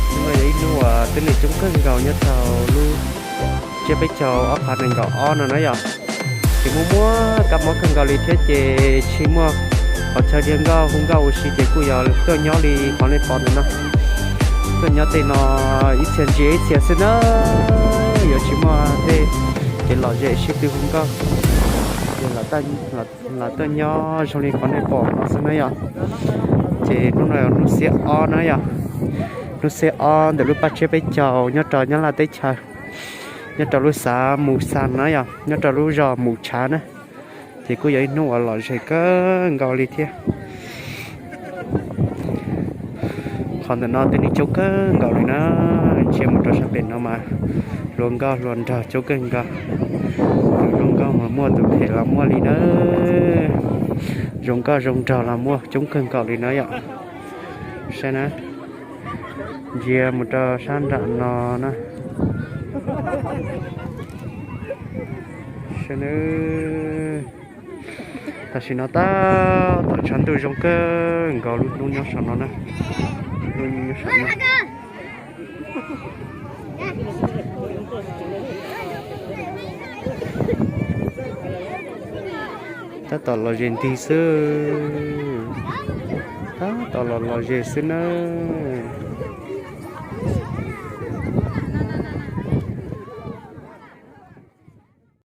Hnub no yog ib hnub uas tib neeg coob kawg nkaus nyob rau lub tsiab peb caug ob phav nees nkaum ob no na yom. Ces muaj muaj kab mob kawg nkaus li thiab ces tsis muaj qhov chaw dhia nkauj hu nkauj ua si ces kuj yog tuaj nyob li qhov nej pom ntawm no. Tuaj nyob tej no ib txhia ntsia ib txhia xwb na, yuav tsis muaj tej kev lom zem sib tw hu nkauj. Ces los tuaj nyob zoo li qhov nej pom no xwb na yom. Ces hnub no yog hnub xiab ob na yom. Hnub xiab ob ntawm lub paj tsiab peb caug nyob rau Nyab Laj teb chaws, nyob rau lub xav Mus Xas na yom, nyob rau lub zos Mus Tshav na. Ces kuj yog ib hnub uas lom zem kawg nkaus li thiab. Qhov ntawm no tib neeg coob kawg nkaus li na. Ntsia mus rau sab pem no mas hluas nkauj hluas nraug coob kawg nkaus. Tus zoo nkauj los muaj, tus phem los muaj li na. Zoo nkauj zoo nraug los muaj coob kawg nkaus li na yom. Saib na, ntsia mus rau sab nram no na. Saib na, tam sim no tab tom tshav ntuj zoo kawg nkaus lub hnub nyob saum no na. Lub hnub nyob saum no tab tom los ze nti xwb. Tab tom los los ze xwb nawb.